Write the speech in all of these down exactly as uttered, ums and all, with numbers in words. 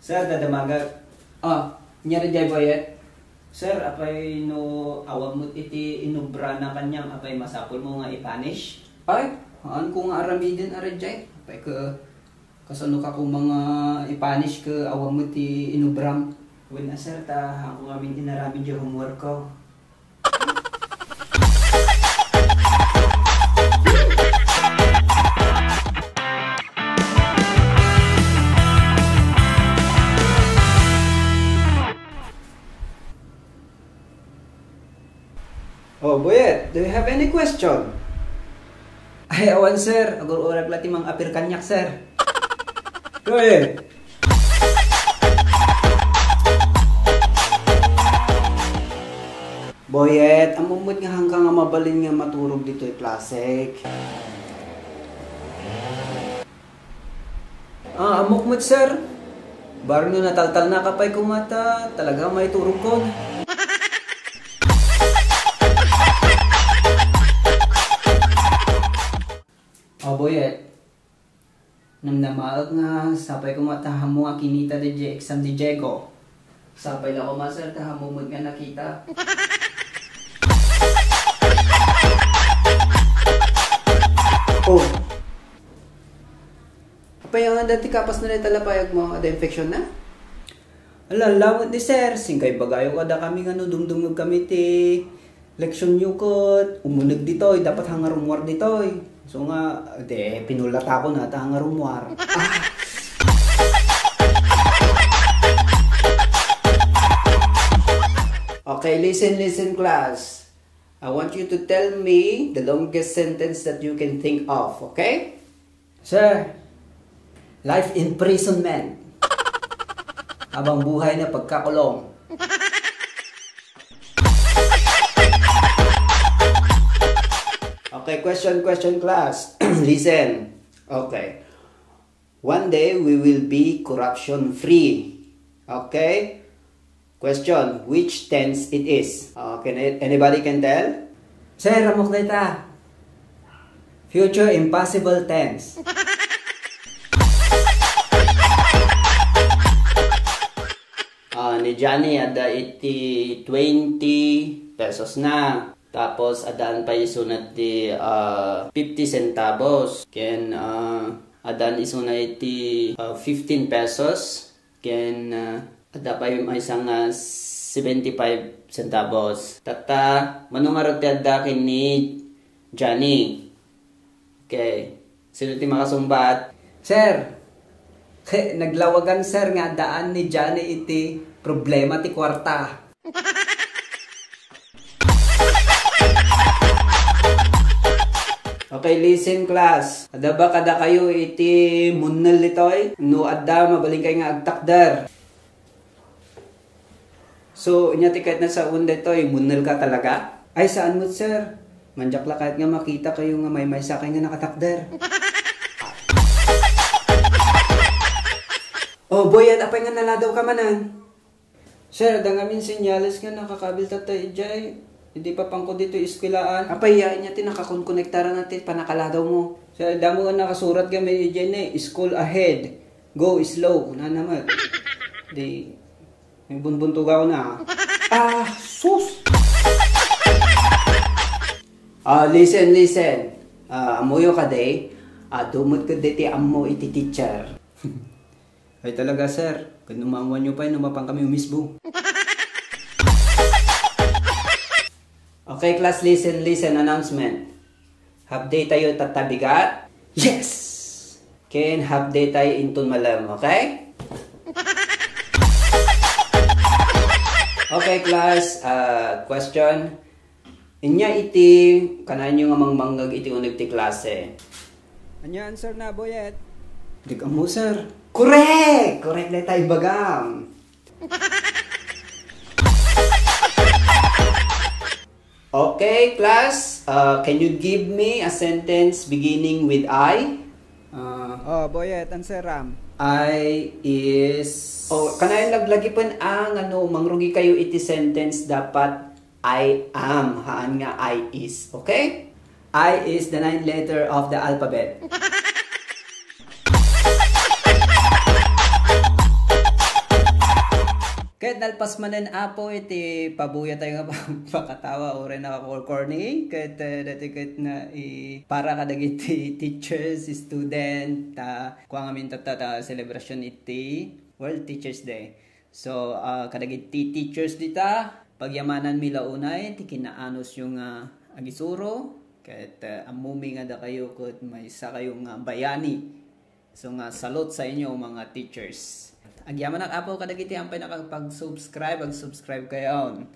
Sir, dadamagak. Ah, ania daydiay, Boyet? Sir, apay no awan met iti inubrana kaniam, apay masapulmo nga i-punish? Ay, haanko nga aramiden daydiay. Apay ka, kasano ka koma nga i-punish ka awan met ti inubram? Wen a, sir, ta haanko ngamin inaramid diay homework ko. Oh, Boyet, do you have any question? Ay, awan, sir. Agur-urak la ti mang-apir kaniak, sir. Go ahead. Boyet, ammom met nga haanka nga mabalin nga maturog ditoy klasek. Ah, ammok met, sir. Barno nataltalnaka pay koma ta talaga maiturogkon. Oh, Boyet. Namnamaek nga sapay koma ta haanmo nga kinita daydiay exam ni Diego. Sapay la koma, sir, ta haanmo met nga nakita. Oh. Apay nga adda ti kapasna dayta lapayagmo? Adda infectionna? Ala, laeng ni sir, singko ibagayo kadakami nga no dumdumngegkami ti leksionyo ket umuneg ditoy, dapat hangarummuar ditoy. So nga, di, pinulatakon ta hangarummuar. Ah. Okay, listen, listen, class. I want you to tell me the longest sentence that you can think of, okay? Sir, life imprisonment. Habang buhay na pagkakulong. Okay, question, question, class. Listen. Okay. One day we will be corruption free. Okay? Question, which tense it is? Uh, can it, anybody can tell? Sir, ammok dayta. Future impossible tense. Ah, ni Johnny, adda iti twenty pesos na. Tapos, addaan pay isuna ti, ah, fifty centavos. Ken, ah, addaan isuna iti, ah, fifteen pesos. Ken, ah, adda pay maysa nga seventy-five centavos. Tatta, mano ngarud ti adda ken ni Johnny? Okay. Sino ti makasungbat? Sir, he, naglawagan, sir, nga addaan ni Johnny iti problema ti kuarta. Okay, listen, class. Adda ba kadakayo iti munnel ditoy? No adda, mabalinkayo nga agtakder. So, ania ti kayatna sawen daytoy? Munnelka talaga? Ay, saan met, sir. Madiak la kayat nga makitakayo nga maymaysakay nga nakatakder. Oh, Boyet, apay nga naladawka manen? Sir, adda ngamin senyales nga nakakabil tatta idiay. Idi papanko ditoy eskuelaan. Apay, ania ti nakakonkonektarana ti panakaladawmo? Sir, adda met nga nakasurat ngamin idiay ne, "School ahead. Go slow." Kunana met. Di, may bunbuntugaw na. Ah, sus! Ah, listen, listen. Ah, ammoyo kadi, adu met ketdi ti ammo iti teacher. Ay talaga, sir. Ket no maammoanyo pay no mapankami umisbo. Okay, class, listen, listen, announcement. Half day tayo tatta bigat. Yes! Ken half day tayo inton malem, okay? Okay, class, uh, question. Ania iti kanayon nga mangmangngeg iti uneg ti klase? Ania answer na, Boyet? Di ammo, sir. Correct! Correct dayta ibagam. Okay, class. Uh, can you give me a sentence beginning with I? Ah. Oh, Boyet, answeram. I is... Oh, kanayon laglagipen a nga no mangrugi kayo iti sentence, dapat I am, haan nga I is. Okay? I is the ninth letter of the alphabet. Nalpas manen, Apo, iti pabuya tayo nga pakatawa, uray nakakorkorni, ket, eh, dati ket na, i-, para kadagiti teachers, student, ta, kua ngamin tatta ta celebration iti World Teachers Day. So, ah, kadagiti teachers dita, pagyamananmi la unay ti kinaanusyo nga agisuro, ket, eh, ammumi nga dakayo ket maysakayo nga bayani. So nga, salute sa inyo, mga teachers. Agyamanak, Apo, kadagiti ampay nakapag-subscribe, ag-subscribe kayon.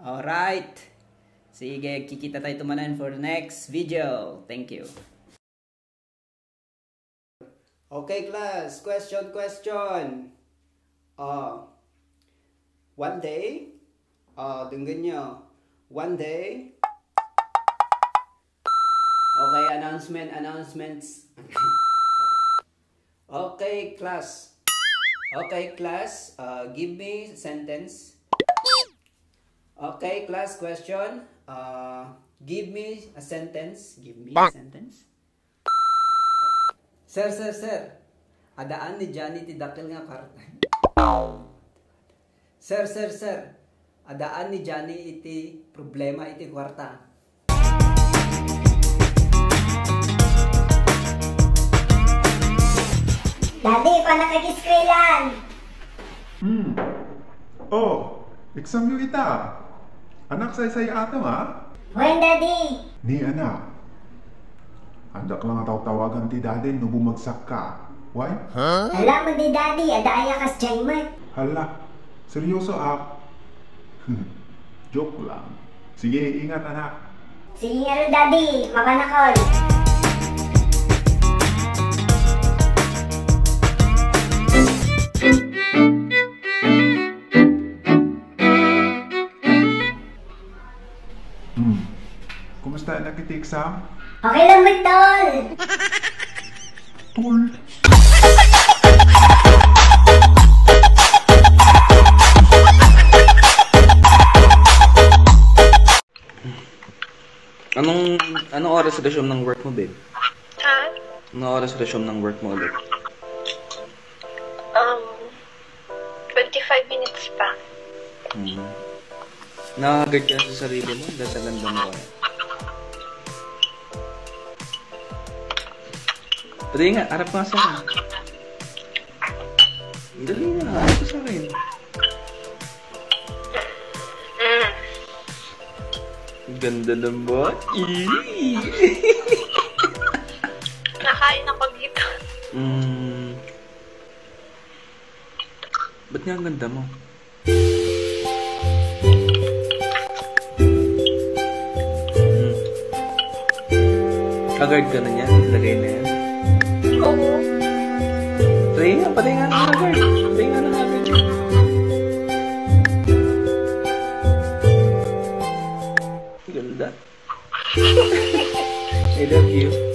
Alright. Sige, kikita tayo tumanan for the next video. Thank you. Okay, class. Question, question. Ah, one day, ah, denggen nyo. One day. Okay, announcement, announcements. Okay, class. Okay, class. Uh, give me sentence. Okay, class, question. Uh, give me a sentence. Give me a sentence. Sir, sir, sir. Adaan ni Johnny ti dakkel nga kwarta. Sir, sir, sir. Adaan ni Johnny iti problema iti kwarta. Daddy, panak ag-eskwelahan. Hmm. Oh, exam yo ita. Anak, saysay-atam, a? Wen, Daddy. Ni anak, andak lang a tawtawagan ti daddy no bumagsak ka. Why? Hala, madi, Daddy, adda aya kasdiay met. Hala, seryoso, a? Joke lang. Sige, ingat, anak. Sige ngarud, Daddy. Mapanakon. Hmm. Kumusta anak iti exam? Okay lang met, Tol. Tol. Anong, anong oras resume ng work mo, babe? Ha? Anong oras resume ng work mo ulit? Um, twenty-five minutes pa. Hmm. Nakakagad ka sa sarili mo, ganda-ganda mo ka. Dali nga, harap nga sa akin. Dali nga, harap ka sa akin. Mm. Ganda ng body. Nakain ako dito. Mm. Ba't nga ang ganda mo? Hmm. Haggard ka na niyan? Lagay na yan? Oo. Try nga, pati nga ng haggard. Try nga ng haggard. Ganda. I love you.